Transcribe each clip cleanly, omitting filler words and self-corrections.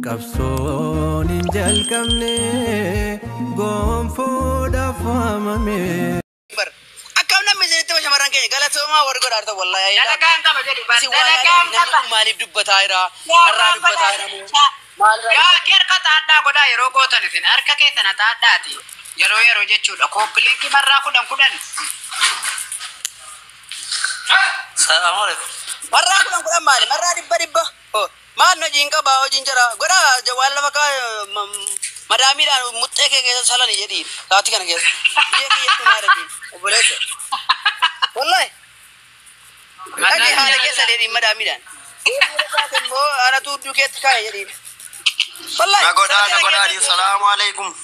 Qabsoon hin jalqabne gonfoodhaaf waamame. Bar akkam namni isinitti hima shamarran keenya galatoomaa warri godhaa jirtan wallaahi. Dalagaan qaba jedhi bar. Isin waan Dalagaan namni qaba. kun maaliif dubbataa jira? Har'aa dubbataa jira moo? Maalirraa Yaa kee harka xaadhaa godhaa yeroo gootan isin harka keessana xaadhaati. Yeroo yeroo jechuudha. Copy link marraa 10 10. Salaamu alaikum. Marraa 10 10 maali? Marraa 100 100. Oh, maal hojiin qaba hojiin jira. Godhaa waan lafa kaa madaamiidhaan muxxee kee keessa salani jedhiin. Sa'aatii kana keessa. Biyya kiyyatti maal jedhiin? Obboleessa. Wallaahi. Dhaqee haala keessa jedhiin madaamiidhaan. Immoo anatu hudduu keetti kaa'e jedhiin. Wallaahi. Na godhaa, na godhaa. Salaamu alaikum.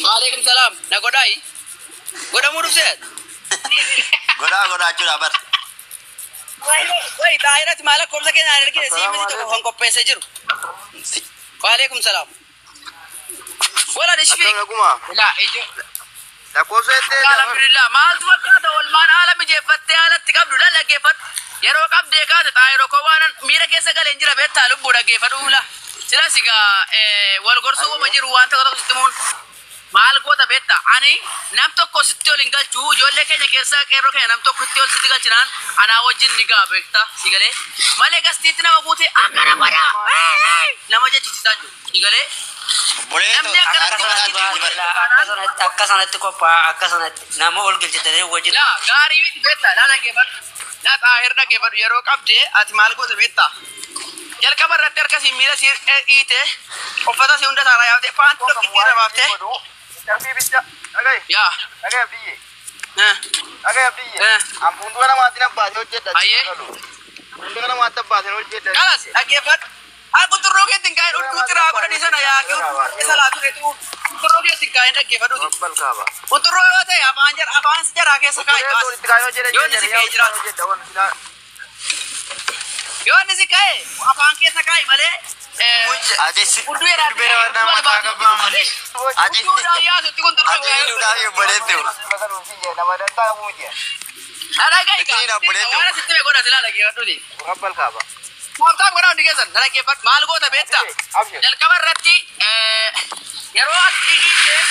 Waalaikum salaam. Na godhaayi. Godhamuu dhufsee? Godhaa godhaa jechuudha bar. Wayi xaayiratti maal lakkoofsa keenya aan ergine sii miti tokko kan qopheessee jiru. Waalaikum salaam. Wala dishfii. Akkam naguma. Ilaa ijoo. Lakkoofsa jettee. Alhamdulillah. Maaltu fakkaata oolmaan haala mijeeffattee haalatti qabdu la dhaggeeffadhu. Yeroo qabdee kaate xaayiroo koo waan miira keessa galee jira beektaa lubbuu dhaggeeffadhu la. Sila sigaa wal gorsuu uma jiru waan tokko tokko sitti muun. Maal goota beektaa ani nam tokko sitti ol hin galchu ijoollee keenya keessaa qeerroo keenya nam tokko sitti ol sitti galchinaan anaa wajjin ni gaa beektaa si galee malee gastiitti nama guutee akkana godhaa nama jechisiisaa jiru si galee. Namni akkanatti Obboleetto Akka sanatti qophaa'a, akka sanatti nama ol galchitanii wajjin. Yaa gaarii miti beektaa laa dhaggeeffadhu. Laa xaahir dhaggeeffadhu yeroo qabdee ati maal goota beektaa? Jalqaba irratti harka siin miila siin hiite uffata si hunda saaraa yaaftee paantii tokkitti irra baaftee. Darbii bicha. Dhagaye. Yaa. Dhagaye abdiyye. Eh. Dhagaye abdiyye. Eh. An fuuldura namaatti abbaatee hojjedha. Ayyee. Fuuldura namaatti abbaatee hojjedha. Kalas dhaggeeffadhu. Haa qunxurroo keetti hin kaa'in hudduu xiraa godhanii sana yaakii hudduu isa laatu reetu qunxurroo keetti hin kaa'in dhaggeeffadhuuti. Rabbal kaaba. Qunxurroo yoo ta'e afaan jara afaan jaraa keessa kaa'i Obboleettoon itti kaayoo jedhe Yoo inni si ka'ee jiraatu. hojjedha waan silaa. Yoo inni si ka'e afaan keessa kaa'i malee. Ati si Hudduu jedhaa dubbee nama mataa qabaa malee. Ati Hudduu yaasutti qunxurroo ati duudhaa fi obboleetto. Nama dantaa qabu miti. Dhaga'i Ittiin obboleetto. waan asitti mee godha silaa dhaggeeffadhuuti. Rabbal kaaba. Mooftaa godhaa hundi keessan dhaggeeffadhu maal goota beektaa? Abshir. Jalqaba irratti yeroo as dhiitee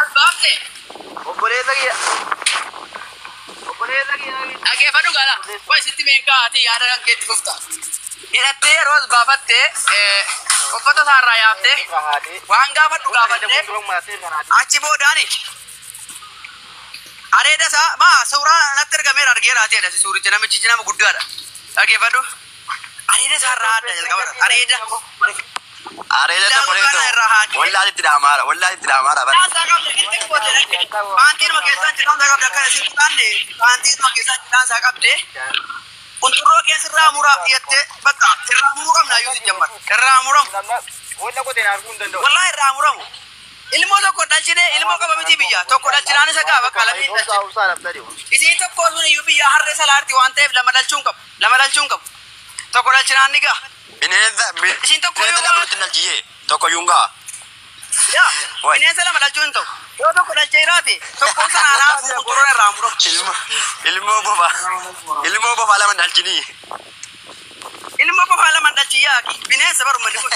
as baafte Obboleessa kiyya. Obboleessa kiyya. Dhaggeeffadhu gaala. Wayi sitti meeqaa ati yaada kan keetti fufta. Hidhattee yeroo as baafattee uffata isaarraa yaaftee waan gaafadhu gaafadhee achi boodaani areeda isaa maa suuraa natti ergameera argeera ati jedha suuricha namichi nama guddaadha. Dhaggeeffadhu. Areeda isaarraa adda jalqaba areeda. Areeda obboleetto. Wallaa itti dhaamaara. Wallaa itti dhaamaara bar. Paantiinuma keessaa cidhaan isaa qabde akkana isin kutaanne paantiinuma keessaa cidhaan isaa qabde qunxurroo keessa irraa muraa jettee bakka irraa muruu qabna iyyuu si jammar irraa muramu Boolla qoteen arguu hin danda'u. Wallaahi irraa muramu ilmoo tokko dhalchine ilmoo qaba miti biyya tokko dhalchinaan isa gaa bakka lamni dhalchine isiin tokko sun iyyuu biyya harree salaarti waan ta'eef lama dhalchuun qabu lama dhalchuun qabu tokko dhalchinaan ni gaa. Bineensa Isin tokko bineensa yoo lama nutti dhalchiyyee tokko yuungaa. Yaa Wayi. bineensa lama dhalchuun hin ta'u yoo tokko dhalchee jiraate tokkoon sanaan hafu qunxurroon irraa muramu. Ilmoo ilmoo bofa ilmoo bofa lama dhalchinii. Ilma qofaa lama dhalchi yaaki bineensa barummanni kun.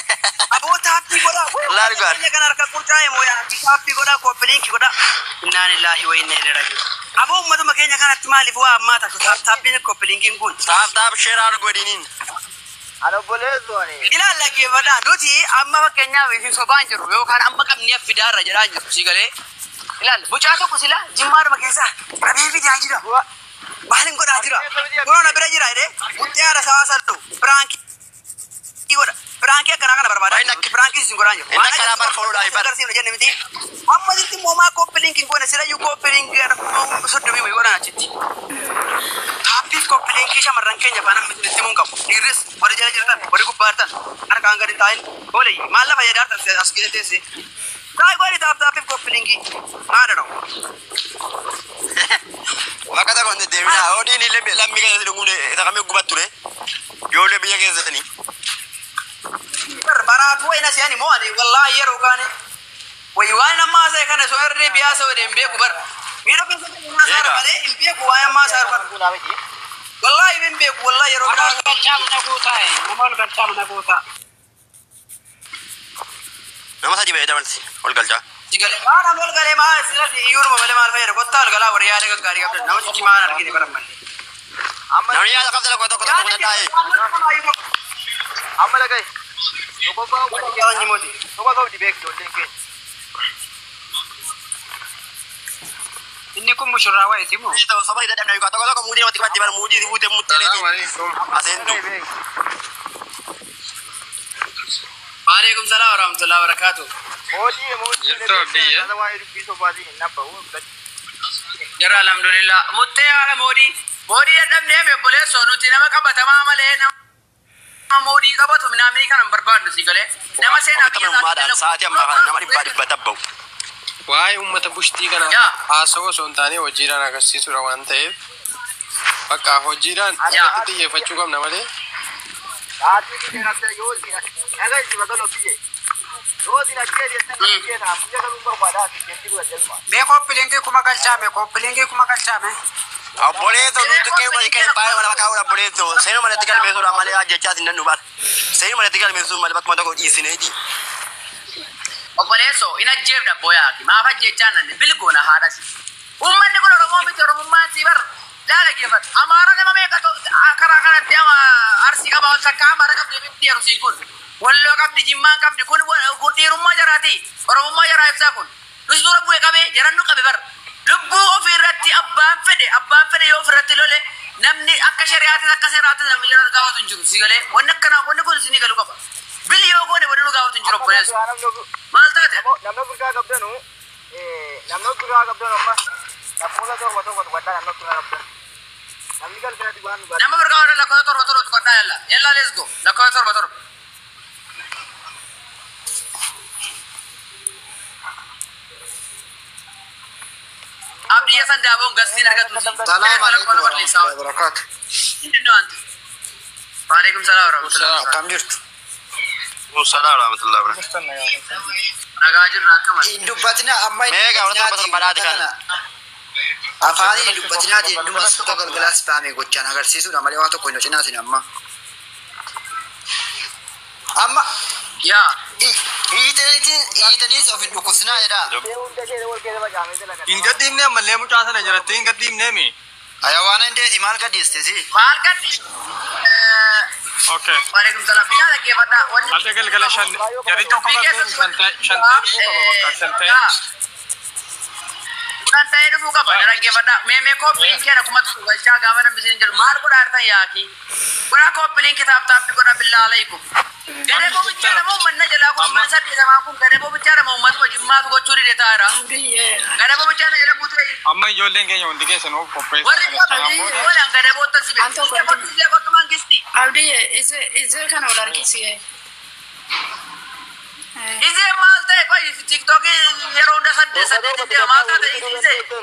Aboo taappii godhaa. Wallaahi dhugaadha. Keenya kan harka qurcaa'e moo yaaki taappii godhaa copy link godhaa. Innaa lillaahi wa inna ilaihi raaji'uun. Aboo uummatuma keenya kanatti maaliif waa ammaa taatu taappiin copy linkiin kun? Tap tap share godhiniin. Ani obboleessu ani. Ilaalla geeffadhaa nuti amma fakkeenyaaf isin sobaan jiru yookaan amma qabnee fidaarra jedhaa jiru si galee. Ilaalla mucaa tokko sila jimmaadhuma keessaa qabee fidaa jira. Maalin godhaa jira? Kunoo na bira jira jedhee muxxee haadha isaa sallu piraankii godha. Piraankii akkanaa kana barbaadaa jiru. Piraankii isin godhaa jiru. Inni akkanaa bar fooludhaa bar. Agarsiifna jenne miti. Amma sitti immoo maa copy link hin goone silayyuu copy link 30 wayii godhan achitti. Taappiif copy link shamarran keenya faana miti itti himuun qabu. Dhiirris warri jala jirtan warri gubbaa jirtan harkaan gadi taa'in oole maal lafa fayyadaartan as keessa teesse. Taa'ii godhi tap taappiif copy link haadha dha'u. Bakka tokko hin deddeebinaa. Hodiin illee lammii keessatti dhugumne isa kamii gubat ture. Ijoollee biyya keessatanii. Baraatu wayina si'ani moo ani wallaahi yeroo kaane wayi waan ammaa haasa'e kana osoo irra biyaa sa'o hin beeku bara. Miira keessa kan ammaa isaa malee hin beeku waan ammaa isaa bara. Wallaahi hin beeku wallaahi yeroo Nama biraa. ol galchaa mana guutaa. Nama ol galchaa mana guutaa. Nama sadii ba'ee dabalsi ol galchaa. Maal amma ol galee maal asirratti iyyuuruma malee maal fayyada kottaa ol galaa warri yaada gaggaarii qabdan nama ciccimaa hin argine bara malee. Namni yaada qabda tokko tokko tokko dadhaa'e. Amma dhagaye. Tokkoffaa uummanni keenya. Soba sobdi beekti ijoolleen keenya. Inni kun mushurraa wayiiti moo? Soba hidha dhabna yookaan tokko tokko muudii namatti qabatti bara muudii buutee mutteeleeti. Aseentu. Waalaikum salaam warahmatullahi wabarakatuh. Mootii mootii. Jirtu abdiyya. Waa'ee dubbii sobaatiin hin nabbahu. Jara alhamdulillah. Muttee haadha moodii. Moodii dadhabnee mi obboleessoo nuti nama qabatamaa malee nama moodii qabatu namni kana hin barbaadnu si galee. Nama seenaa Ofitti amanamummaadhaan sa'aatii ammaa kana nama dhibbaa dhibba tabba'u. Waa'ee uummata bushtii kana Yaa. haasawaa osoo hin taane hojiidhaan agarsiisuudha waan ta'eef bakka hojiidhaan Yaa. irratti xiyyeeffachuu qabna malee Sa'aatii biyya kanatti yoo isin dhagaa isin bakka lobbiyye. Yoo isin achii jettan biyya ta'an biyya galuun barbaadaa asii keessi godha Mee kooppiliinkii kuma galchaame kooppiliinkii kuma galchaame. Obboleessoo nuti qe'ee qe'ee baay'ee mana bakka haala obboleessoo seenuu manatti galmeessuudhaan malee ajjechaa sin nannu baala. Seenuu manatti galmeessuun malee bakkuma tokko dhiisineeti. Obboleessoo hin ajjeefna booyaaki maaf ajjechaa nanne bilgoona haadhasi. Uummanni kun Oromoo miti Oromummaan si bar laala geeffatu. Amaara nama meeqa karaa kanatti ama arsii qaba ol takka amaara qabdi miti arusiin kun. Walloo qabdi jimmaan qabdi kun kun dhiirummaa jaraati. Oromummaa jaraa ibsaa kun. Nus dura bu'ee qabee jaran nu qabe bar. Lubbuu ofii irratti abbaan fedhe yoo ofirratti lole namni akka shari'aatis akka seeraatis namni jara gaafatu hin jiru si galee wanni akkanaa wanni kun isinii galuu qaba. Bili yoo goone wanni nu gaafatu hin jiru obboleessu. Maal taate? Namni ofirraa qabdanu namni ofirraa qabdanu amma lakkoofsa torba torba tuqadhaa namni ofirraa qabdanu. Namni galgalatti waan dhugaa. Nama birkaa warra lakkoofsa torba torba tuqadhaa yalla. Yalla let's go. Lakkoofsa torba torba. Abdiyya san daaboon gastiin argatu. Salaam alaikum warahmatullahi wabarakatuh. Waalaikum salaam warahmatullahi. Akkam jirtu? Salaam warahmatullahi wabarakatuh. Nagaa jirra akkama. Hin dubbatina amma hin Meeqa warra torba torba dhaati kana? Afaaniin hin dubbatinaatiin dhuma suuta galgalaas baame gochaan agarsiisuudha malee waa tokko hin hocinaatiin amma. Amma Yaa. hiitaniis of hin dhukkubsinaa jedhaa. Hunda keessa wal keessa facaamee jala hin gadhiifne ammallee mucaa sana jalatti hin gadhiifneemi. Ayawaana hin deeti maal gadhiiste si? Maal gadhi? Okay. Waalaikum salaam. Biyya dhaggeeffadhaa. Wanni Har'a galgala shan jarri tokko qabdeen shan ta'e dhufuu qaba bakka shan ta'e. Kudhan ta'ee dhufuu qaba. Dhaggeeffadhaa. Mee mee kooppiin keenya kuma tokko galchaa gaafa namni isin jedhu maal godhaa jirtan yaaki? Godhaa kooppiin kitaab taappi godhaa billaa alaykum. Gadee boobichaa nama uummanna jalaa kun mana saddeetamaa kun gadee boobichaa nama uummatuma jimmaatu gochuu dide taa'eera. Gadee boobichaa na jala guutuu Amma ijoolleen keenya hundi keessan of qopheessan warri kana sanaan booda. kooppiin gadee boottan si beeku. Kottu mangisti. Abdii ije kana ol harkisee. Izee maal ta'e qoyi tiiktookii yeroo hunda saddeet saddeet deema maal taate izee.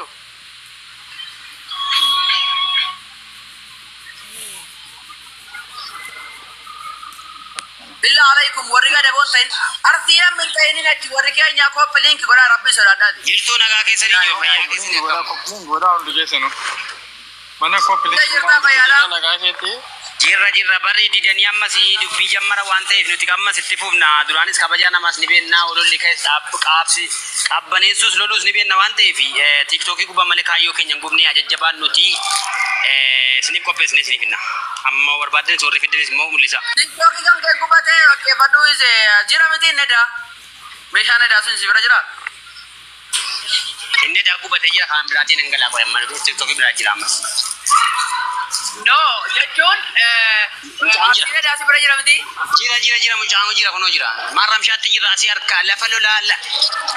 Billaa alaykum warri gadaboon ta'in arsii namni hin ta'inin achi warri keenyaa kooppi liinki godhaa rabbi sodaadhaati. Jirtuu nagaa keessanii jiru fayyaa keessanii akkam. Koppiliin godhaa hundi keessanuu. Mana koppiliin godhaa hundi keessanuu nagaa keetti. Jirra jirra barri didanii ammas dubbii jammara waan ta'eef nuti ammas itti fufna duraanis kabajaa namaas ni beekna ololli keessa qaabsi qabbaneessuus loluus ni beekna waan ta'eef tiiktookii gubbaa malee kaayyoo keenya hin gubnee ajajjabaan nuti isiniif qopheessine isiniif hinna amma barbaaddan soorri fiddanis immoo mul'isa. Tiiktookii kan kee gubatee dhaggeeffadhu izee jira miti inni daa. Meeshaan edaa sun si bira jiraa? Inni daa gubatee jira kaan biraatiin hin galaa qoy amma tiiktookii biraa jira ammas. No jechuun Mucaan jira. arsiin edaa si bira jira miti? Jira jira jira mucaan jira kunoo jira. Maarramshaatti jira asii harka lafa lola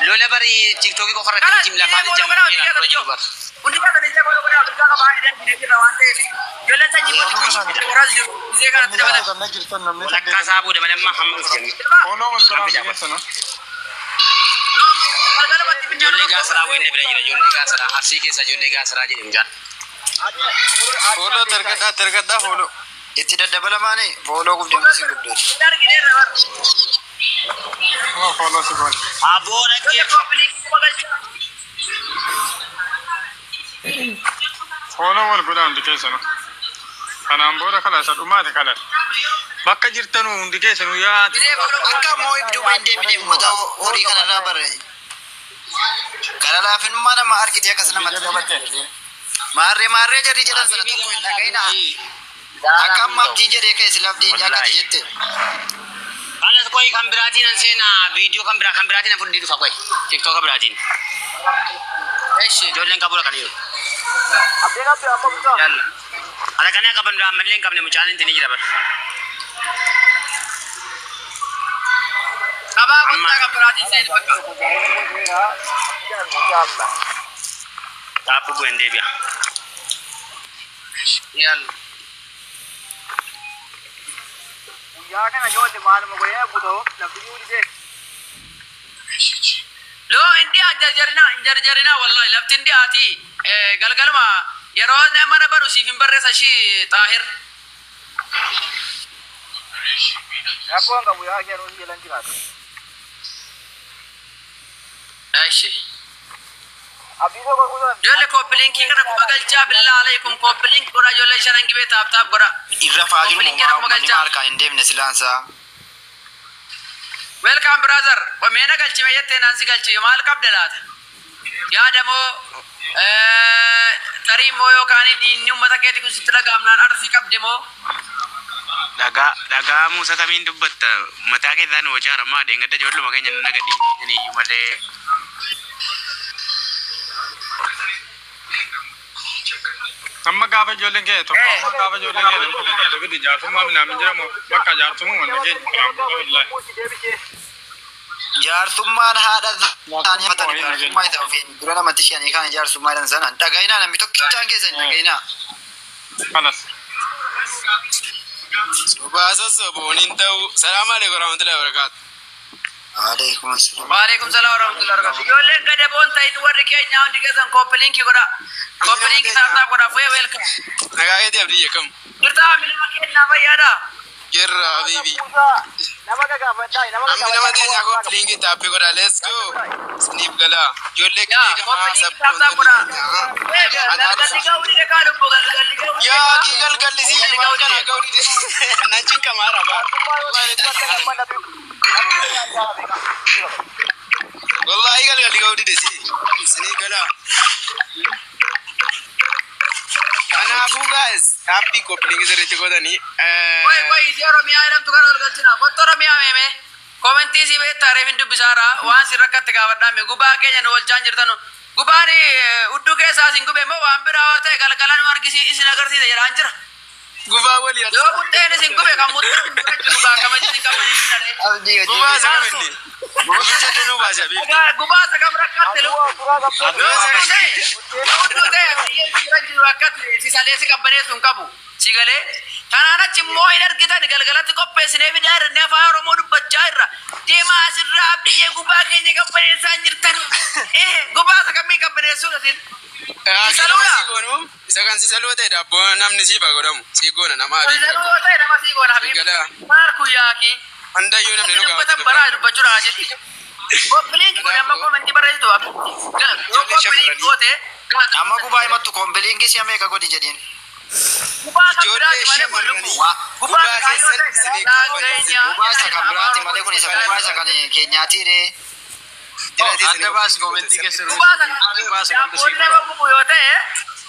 lola bari tiiktookii qofa irratti miti lafaan ijaan jira bar. Hundi keessan illee godha godhaa birkaa qabaa edaan jira waan ta'eef ijoolleen sanyii mootii waraas jiru izee kanatti dabalatan. Walakkaa isaa booda malee amma hamma dhufte. Fooloo wal biraa hundi keessanuu. Ijoollee gaasaraa wayinna bira jira ijoollee gaasaraa arsii keessa ijoollee gaasaraa jedhe mucaan. Fooloo tergadhaa tergadhaa fooloo. Itti daddabalamaani fooloo gubdee si gubdeeti. Fooloo si goone. Aboo dhaggeeffadhu. Fooloo wal godhaa hundi keessanuu. Kanaan booda kala isa dhumaati kala. Bakka jirtanu hundi keessanuu yaati. Akka immoo duuba hin deebine uummata horii kanarraa barre. Gara laafinummaa nama argite akkas namatti taphatte. Maarree maarree jarri jedhan sana tokko hin dhaga'inaa. Akka amma abdiin jedhee ka'e sila abdiin akkati jette. Kalas koi kan biraatiin an seenaa viidiyoo kan biraa kan biraatiin an fudhii dhufa koi tiktoka biraatiin. Ijoolleen qabura kan jiru. Abdii qabdi amma bitaa. Yalla. Ana kana qaban dura ammallee hin qabne mucaan inni jira bara. Qabaa kottaa kan biraatiin seeni bakka. Taappuu bu'een deebi'a. Yalla. Guyyaa kana ijoollee maaluma godhee butoo lafti jiru didee. Loo indi jarjarina jarjarina wallahi lafti indi ati galgaluma yeroo mana baru siif hin barreessa ishii Xaahir. Rakkoon qabu yaa kee nuti jalan jiraatu. Ishi. Abdii tokko kutan. Ijoollee koppiliinkii kana kuma galchaa billaa alaykum koppiliinkii godhaa ijoollee shanan gibee taap taap godhaa. Irra faa jiru Koppiliinkii kana kuma uummanni galchaa. harkaan hin deemne silaansaa. Welcome brother. Meena galchime jettee naan si galchi maal qabda laata? Yaadamoo tarii immoo yookaan dhiinni uummata keetii kun sitti dhaga'amnaan arsii qabde moo? Dhagaa dhagaa Muusaa kamiin dubbatta mataa keessaa nu hojii haramaa dheengadda ijoolluma keenya nu naga dhiisanii iyyuu malee. Amma gaafa ijoolleen kee tokko amma gaafa ijoolleen kee tokko tokko gadi jaarsummaa minaamin jedhamu bakka jaarsummaa manna keenya kanaan booda wallaahi. Jaarsummaan haadha isaanii matan jaarsummaa isa ofiin dura namatti shanii kan jaarsummaa jedhan sanaan dhaga'inaa namni tokkichaan keessa hin dhaga'inaa. Kalas. Sobaa sossobuun hin ta'u. Salaamu alaikum warahmatullahi wabarakatuh. Alaikum assalam. Waalaikum salaam warahmatullahi wabarakatuh. Ijoolleen gadaboon ta'in warri keenya hundi keessan koppiliinkii godhaa. Koppiliinkii taap taap godhaa. Fu'ee welcome. Nagaa keetii abdii akkam? Jirtaa milima kennaa fayyaadhaa. Jirra habiibi. Nama gagaafadhaa nama Ammi nama teenya koppiliinkii taappii godhaa. Let's go. Isiniif galaa. Ijoollee Yaa kilee gamaa koppiliinkii taap taap godhaa. Galgalli ga'uu dide kaa lubbu galgalli ga'uu dide Yaa kaa. kii galgallisii Galgalli waan ga'uu kana dide. ga'uu dide. Nan cinqamaara baa. Wallaahi galgalli ga'uu dide si. Isiniif galaa. Kanaafuu guys taappii koppiliinkii sirriitti godhanii. Koi koi isii Oromiyaa jedhamtu kana ol galchina. Kottu Oromiyaa meeme. Komentii si beektaa reef hin dubbisaara. Waan si rakkatti gaafadhaame gubaa keenya nu olchaan jirtanu. Gubaan hudduu keessaa isin gube immoo waan biraa yoo ta'e galgala nu argisi isin agarsiisa jedhaan jira. Gubaa walii Yoo buddeen isin gube kan muddeen jiru baakamitti isin qabsiisan. Abdii hojii. Gubaa isa kaminni. Gubicha danuu baase habiibti. Gubaa isa kam rakkatte lubbu. Yoo hudduu ta'e biyyeen bira jiru akkatti si salee si qabbaneessu hin qabu. Si galee kanaan achi immoo hin argitan galgalatti qopheessinee fidaa jirra afaan Oromoo dubbachaa jirra. Deemaa asirraa biyyee gubaa keenya qabbaneessaa hin jirtan. Gubaa isa kamii qabbaneessuudha isin. Nama sii goonu isa kan si saluu ta'e daabboo namni siif haa godhamu sii goona nama habiibi. Saluu ta'e nama sii goona habiibi. Galaa. Maal kuyyaaki. Hundayyuu namni nu Dubbatan gaafate. baraa dubbachuudha jetti. Koppiliinki godhe amma komentii barreessitu. Yoo koppiliinki goote. Amma gubaa himattu koppiliinkii si'a meeqa godhi jedhiin. Gubaa kan biraati malee kun lubbu. Gubaa kan yoo ta'e Gubaa isa kan biraati malee kun isa gubaa isa kan keenyaati ree. Adda baasi komentii keessa Gubaa kan daabboon nama gubu yoo ta'e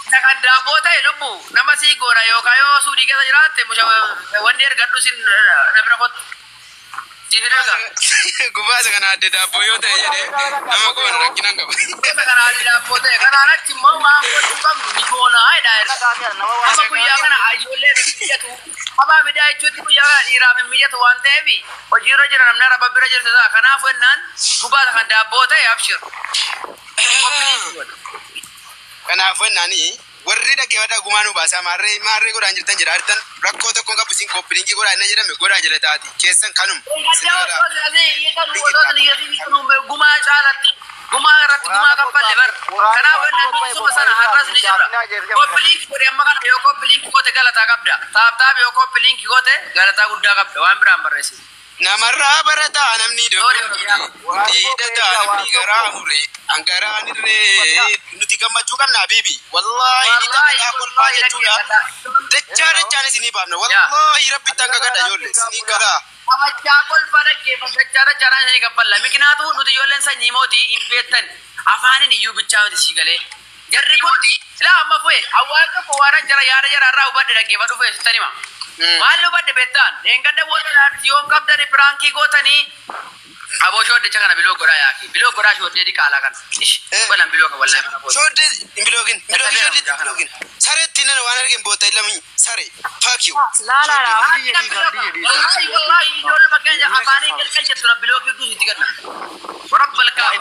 isa kan daabboo ta'e lubbu nama sii goona yookaan yoo suudii keessa jiraatte wanni ergadhu sin na bira kottu. Siif hin erga. Gubaa isa kana adda daabboo yoo ta'e jedhee nama goona rakkina hin qabu. Isa kana adda daabboo ta'e kanaan achi immoo waan gochuu qabnu ni goonaa jedha erga. Amma guyyaa kana ijoollee hin mijatu. Abaa midaa jechuutti guyyaa kana dhiiraaf hin mijatu waan ta'eef hojiirra jira namni araba bira jirtu ta'a. Kanaaf jennaan gubaa isa kan daabboo ta'e abshir. Kanaaf jennaani warri dhaggeeffata gumaa nu baasaa maarree maarree godhaan jirtan jedhaa jirtan rakkoo tokko hin qabu isin koppiliinkii godhaa inni jedhame godhaa jala taati keessan kanuma. Gumaa caalatti gumaa irratti gumaa kaffalle bar. Kanaaf jennaan bilisuma sana har'as ni jirra. Koppiliinki godhe amma kana yoo koppiliinki goote galataa qabda. Taap taap yoo koppiliinki goote galataa guddaa qabda waan biraan barreessine. Namarraa barataa namni diidataa namni garaa mure hangaraan irree nuti gammachuu qabna habiibi. Wallaahi ni taphataa kolfaa jechuudha. Dachaa dachaan isinii baafna. Wallaahi rabbi ittaan kakadha ijoollee isinii galaa. Kabajaa kolfa dhaggeeffachaa dachaa isinii kaffalla. Mikinaatu nuti ijoolleen sanyii mootii hin beektan afaanin iyyuu bichaa miti sii galee. Jarri kun silaa amma fu'e hawaasa tokko waan jara yaada jara irraa hubadhe dhaggeeffadhu fu'e sittan hima. Maal hubadhe beektaan? Dheengadda wal yoom qabdani piraankii gootanii aboo shooddicha kana biloo godhaa yaaki. Biloo godhaa shooddee diqaalaa kana. Ish balan biloo kan wallaahi mana booda. Shooddee hin bilookin. Bilookin shooddee hin bilookin. Sareetti nan waan argin bootta lamii sare. Fuck you. Laa laa laa. Wallaahi wallaahi ijoolluma keenya afaanii qalqalchattu na biloo gidduu sitti ganna. Rabbal kaaba.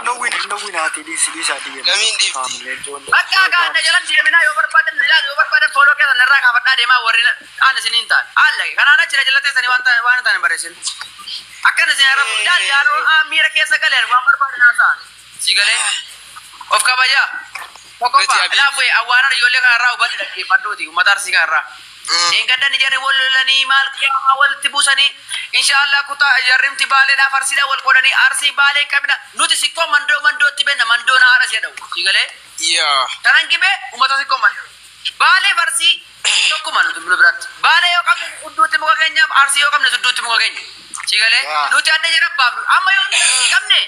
Lamiin dhiifti. Bakka gaana jalan deeminaa yoo barbaadan ilaalu yoo barbaadan fooloo keessan irraa kaafadhaa deemaa warri aan isiniin ta'an. Haala kanaan achi jala teessanii waan ta'an waan ta'an barreessin. Akkana isin arrabu daal yaadoo miira keessa galeen waan barbaadan haasa'an. Si galee of kabajaa. Tokkoffaa ilaafu awwaanan ijoollee kanarraa hubadhe dhaggeeffadhuuti uummata arsii kanarraa. Dheengaddan jarri wal lolanii maal qiyaamaa walitti buusanii inshaallah kutaa jarrimti baaleedhaaf arsiidhaa wal qoodanii arsii baalee qabna nuti sikkoo mandoo mandootti benna mandoon haadha jedhamu. Si galee. Yaa. Kanan gibee uummata sikkoo mandoo. Baalee fi arsii tokkuma nuti nu biratti. Baalee yoo qabne sudduutti muka keenya arsii yoo qabne sudduutti muka keenya. Si galee nuti adda jara baafnu amma yoo nuti arsii qabne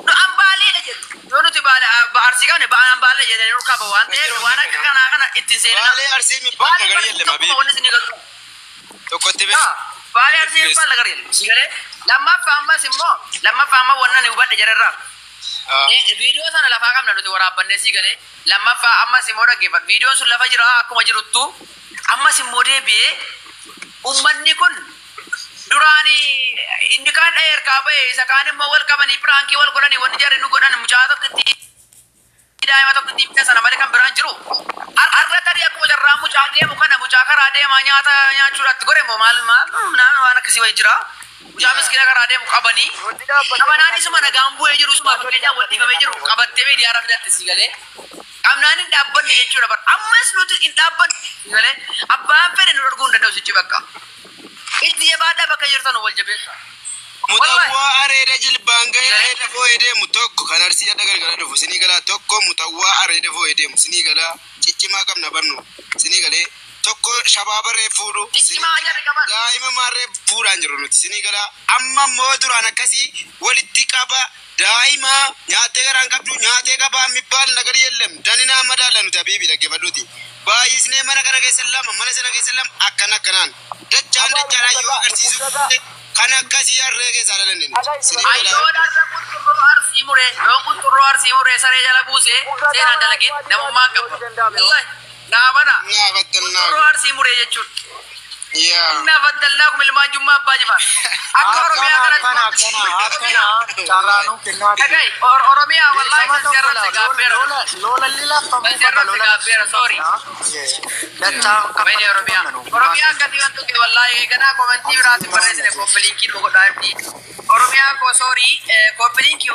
nu an baaleedha jedhu. Yoo nuti baale arsii qabne an baaleedha jedhanii nu qaba waan ta'eef waan akka kanaa kana ittiin seenina. Baalee arsii mi baala Baalee garii arsii jelle tokkuma mabii. wanni isin galu. Tokkotti beeku. Baalee arsii mi baala garii jelle. Si galee lammaffaa ammas immoo lammaffaa amma wannan hubadhe jararraa. Viidiyoo sana lafaa qabna nuti waraabbannee sii galee lammaffaa ammas immoo dhaggeeffadhu. Viidiyoon sun lafa jira akkuma jiruttu ammas immoo deebi'ee uummanni kun duraanii inni kaan dha'ee harkaa ba'e isa kaan immoo wal qabanii piraankii wal godhanii wanni jarri nu godhan mucaa tokkotti daa'ima tokkotti ibsa sana malee kan biraan jiru. Har'a tarii akkuma jarraa mucaa deemu kana mucaa karaa deemaa nyaata nyaachuudhaatti godhe immoo maal maal waan akkasii wayii jira. Mucaa miskiina karaa deemu qabanii qabanaan isuma nagaan bu'ee jiru isuma fakkeenyaaf wal dhiibamee jiru qabattee miidiyaa fidatte si galee. Qabnaan hin dhaabbanne jechuudha bara ammas nuti hin dhaabbanne si galee abbaan fedhe nu dhorkuu hin danda'u sichi bakka. Itti jabaadhaa bakka jirtan wal jabeessa. Mutawwaa areeda jilbaan gahee areeda foo'ee deemu tokko kan arsii adda galgala dhufu sinii galaa tokko mutawwaa areeda foo'ee deemu sinii galaa ciccimaa qabna barnu sinii galee tokko shabaaba reef fuudhu Ciccimaa jarri qaban. daa'ima maarree fuudhaan jiru nuti sinii galaa amma immoo duraan akkasii walitti qaba daa'ima nyaattee garaan qabdu nyaatee qabaa mibbaal nagar yellem daninaa madaala nuti abiibi dhaggeeffadhuuti baay'isnee mana kana keessa lama mana sana keessa lama akkan akkanaan dachaan dachaadhaan yoo agarsiisu kan akkasii harree keessaa dhalanne nuti sinii galaa. Ayyoon har'a qunxurroo arsii muree yoo qunxurroo arsii muree saree jala buusee seenaan dalagee namummaa hin qabu. Wallahi naa bana qunxurroo arsii muree jechuudha. Yaa. Innaa faddalnaa kun ilmaan jummaa abbaa jifaar. Akka Oromiyaa kanatti. Dhaga'i Oromiyaa wallahi kan si arrabse gaabbeera. Kan si arrabse gaabbeera sorry. Qabeenya Oromiyaa. Oromiyaa akkasii wantu kee wallahi ganaa komentii biraatiin barreessine koppiliinkii nu godhaa jirti. Oromiyaa koo sorry koppiliinkii.